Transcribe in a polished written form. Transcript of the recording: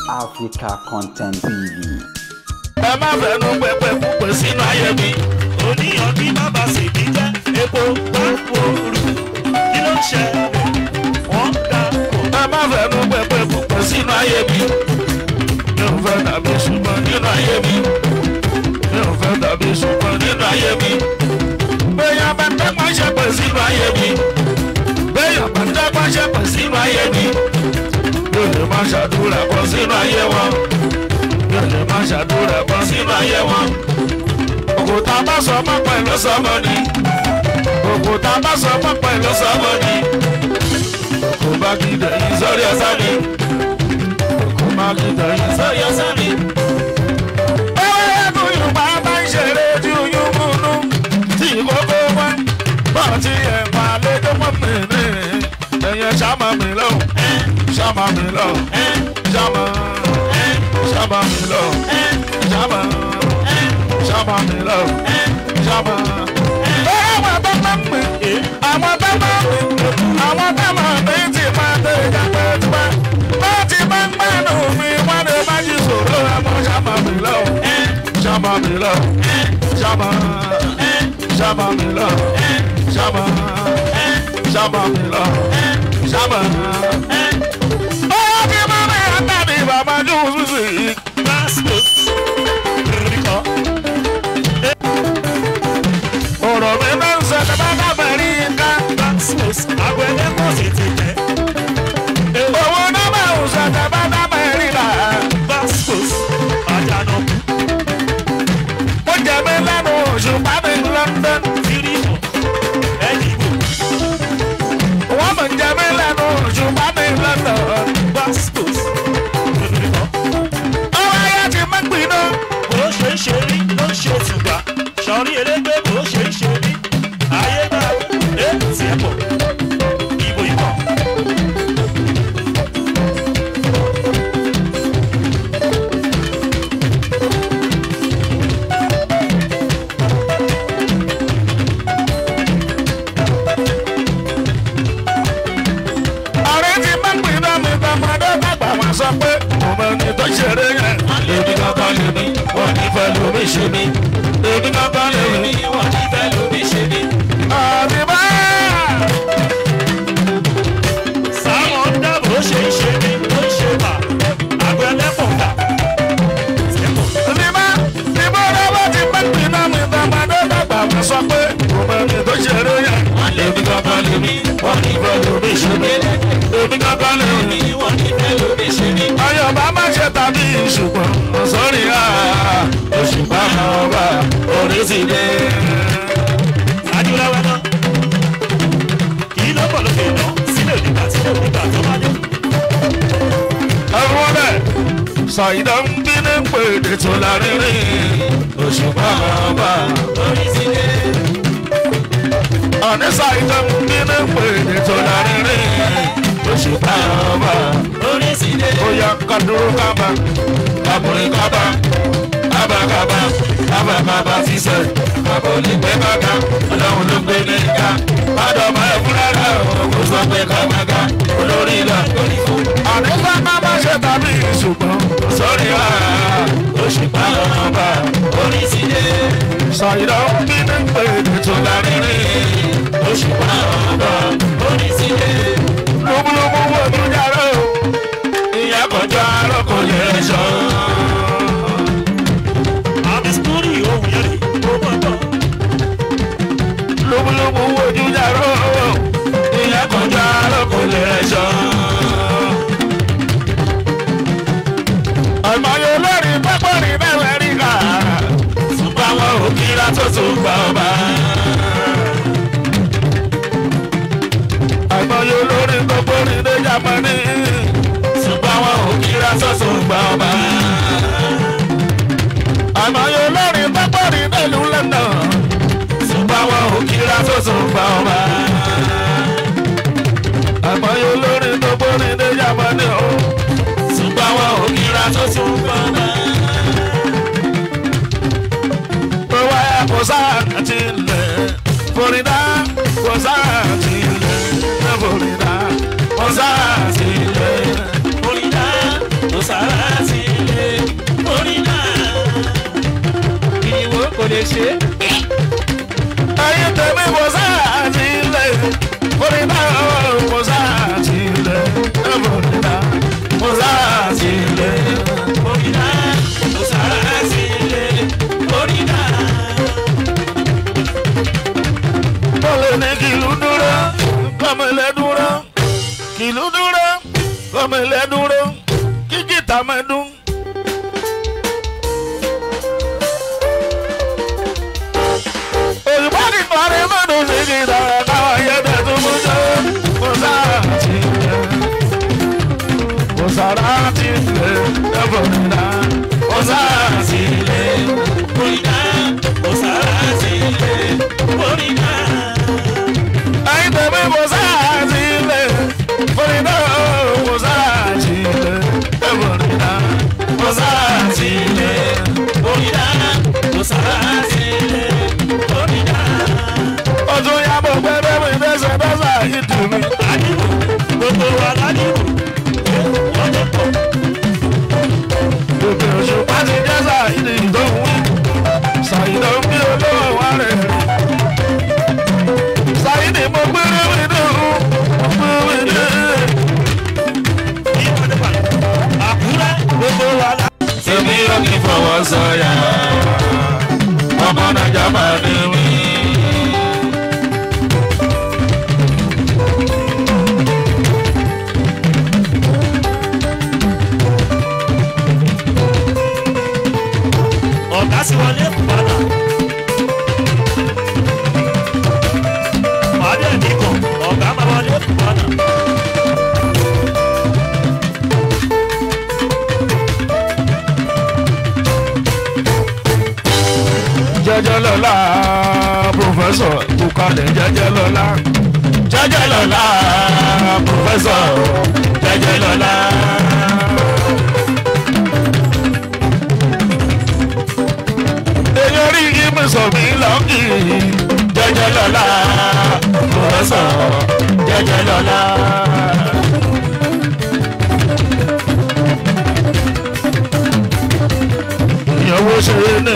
Africa Content TV. Ẹ má fẹnu pẹpẹ púpẹ sínú ayé mi. Oníyàn bí bàbá sì bí jẹ́ epo bá wòrú. Kí ló ń ṣẹlẹ̀? Wọ́n dà kó. Ẹ má fẹnu pẹpẹ púpẹ sínú ayé mi. Mi ò fẹ́ dàbí ṣùgbọ́n nínú ayé mi. Mi ò fẹ́ dàbí ṣùgbọ́n nínú ayé mi. Bẹ́ẹ̀ bá dẹ́gbọ́n ṣe pẹ̀ sínú ayé mi. Bẹ́ẹ̀ bá dẹ́gbọ́n ṣe pẹ̀ sínú ayé mi. Mi ò lè má ṣàdúrà kan sínú ayé wọn. Mi ò lè má ṣàdúrà kan sínú ayé wọn. Òkúta bá sọ mọ́ pẹ̀lú sọmọ ni. Òkúta bá sọ mọ́ pẹ̀lú sọmọ ni. Kò bá kí dẹ̀yìn sórí ọ̀sán mi. Kò bá kí dẹ̀yìn sórí ọ̀sán mi. Báwo ẹnu Yorùbá bá ń ṣeré tí oyún múnú tí ìkókó wá? Bọ́ọ̀ tí ẹ̀ pa lójó mọ́ mi ní. Ẹ̀yẹ ṣáma mi lọ, ṣáma mi lọ, ṣáma, ṣáma mi lọ, ṣáma, ṣáma mi lọ, ṣáma. Àwọn tó máa ń mi, àwọn tó máa ń mi, àwọn tó máa ń mi ti máa tẹ ìjàpẹ́ tipa. Bá ti máa ń gbẹ́nu mi, wọ́n lè má jí sòrò àmọ́ ṣáma mi lọ, ṣáma mi lọ, ṣáma, ṣáma mi lọ, ṣáma, ṣáma mi lọ, ṣáma. Ó ti máa ń bẹ̀rẹ̀ tàbí bàbá jù sí. Ọ̀rọ̀ mi máa ń sọ ẹ̀ bá bàbá rí ká. Àgbẹ̀lẹ̀ kò sì ti tẹ̀. Owó náà máa ń sọ ẹ̀ bá bàbá rí là. Àjànàkú. Ó jẹ mí lẹ́nu òṣùpá mi London. Tìrìbù ẹ̀dìbò. Wọ́n mọ̀ ń jẹ mí lẹ́nu òṣùpá mi London. Ọwọ́ ayé ti máa ń gbiná. Bó ṣe ń ṣe rí ló ń ṣe tùgbà. Sọ̀rí elégbé bó ṣe ń ṣe rí. Ayé bá ẹ tiẹ̀ pọ̀. Ìbò ìbọn. Ọ̀rẹ́ ti máa ń gbiná mi tọmọdé bàgbà wọn sọ pé mo mọ ní tó ṣeré yẹn. Èmi kankan lè mi, wọ́n ní fẹ́ lómi ṣe mí. Èmi kankan lè mi, Wọ́n ní fẹ́ lómi ṣe mí. Àbí bá. Sáwọn ń dá bó ṣe ń ṣe mí ló ń ṣe bà. Àgbẹ̀lẹ̀ pọ̀ dà. Tiẹ̀ pọ̀. Níbà níbà lọ́wọ́ ti máa ń gbiná mi tọmọdé bàgbà wọn sọ pé mo mọ ní tó ṣeré yẹn. Èmi kankan lè mi, wọ́n ní fẹ́ lómi ṣe mí. Èmi kankan lè mi. Wọ́n ní fẹ́ lómi ṣe mí. Ayọ̀bá má ṣe tàbí ṣùgbọ́n sórí à òṣùpá máa wà orí sì dé. Adúláwẹ̀ náà. Kì í lọ́pọ̀ lókè náà sílẹ̀ nígbà sílẹ̀ nígbà tó bá dé. Ẹ̀rọ bẹ́ẹ̀ ṣàìdá ń bínú pé ètò lárinrin òṣùpá máa wà. Orí sì dé. Àní ṣàìdá ń bínú pé ètò lárinrin òṣùpá máa wà. Orí sì dé. Ó yá kádúró kábà kábùrín kábà kábàkábà kábàkábà sísẹ kàbọ̀ lè pẹ́ bàgà ọlọ́run ló gbé ní ká bàdàn máa fúnra rẹ̀ kò sọ pé kábàgà olórí ìlà lórí fún. Àdúgbò má má ṣe tàbí ṣùgbọ́n sórí wa òṣùpá lọ́nà bá Orí sì dé. ṣàyẹ̀dọ̀ ń bínú pé ètò lárinrin òṣùpá lọ́nà bá Orí sì dé. lóbúlóbú wo ojú jàre o ìyá kọjá lọkọ lè sọ. Àbí sítórì ohun yẹn rè ó mọ̀ tán. Lóbúlóbú wo ojú jàre o ìyá kọjá lọkọ lè sọ. Àìmọye olórí pápárí bẹ́ẹ̀ rí ká ṣùgbọ́n àwọn òkìlá tó tún gbà ọba. Àìmọye olórí pápárí dé Jámánì ṣùgbọ́n àwọn òkìlá tó tún gbà ọba. Àìmọye olórí pápárí délùú London ṣùgbọ́n àwọn òkìlá tó tún gbà ọba. Àìmọye olórí pápárí dé Jámánì o ṣùgbọ́n àwọn òkìlá tó tún gbà ọba. Owó ẹ̀ kò sáà ti lẹ̀ Florida kò sáà ti lẹ̀ Florida kò sáà ti lẹ̀ Florida kò sáà. Amẹ́lẹ́ dúró kí gìtá máa dún. Òyìnbó ti parí mọ́tò sí gìtá káwọn ayẹ́dẹ̀ tó mú jẹ́ kó sára ti lẹ̀. Kó sára ti lẹ̀ ẹ̀fọ́ nìyà. Kó sára ti lẹ̀ Oríta, kò sára sí ilé, oríta. Ẹ̀yin tẹ̀mí kó sára ti lẹ̀ fúnidà kó sára ti lẹ̀ ẹ̀fọ́ nìyà. Kó sára ti lẹ̀. Oríta, kò sára sí ilé, oríta. Ọdún yàbọ̀ pẹ́pẹ́ mi dẹ́sẹ̀ dẹ́sẹ̀ ìdù mi. Ládìbò, gbogbo wa ládìbò, wọ́n tó pọ̀. Òkè òṣùpá ti jẹ́ Ṣàyídì tó ń wí. Ṣàyídì ń bí olówó wa rẹ̀. Ṣàyídì mo gbére mi dùn, mo gbére mi dùn. Ìbàdàn, Àkúrẹ́, gbogbo wa ládìbò. Èmi ò kí fọwọ́ sọ̀yà, ọmọ Nàìjà máa ní mí. Ọ̀gá sì wọlé padà. Pàdé nìkan, ọ̀gá máa wọlé padà. Jẹ́jẹ́ lọ́la, pòfẹ́sọ̀ Bùkálẹ̀ jẹ́jẹ́ lọ́la. Jẹ́jẹ́ lọ́la, pòfẹ́sọ̀ jẹ́jẹ́ lọ́la. Èyí orí igi mi sọ mí lọ́kì. Jẹ́jẹ́ lọ́la, pòfẹ́sọ̀ jẹ́jẹ́ lọ́la. Ìyàwó ṣe é ní.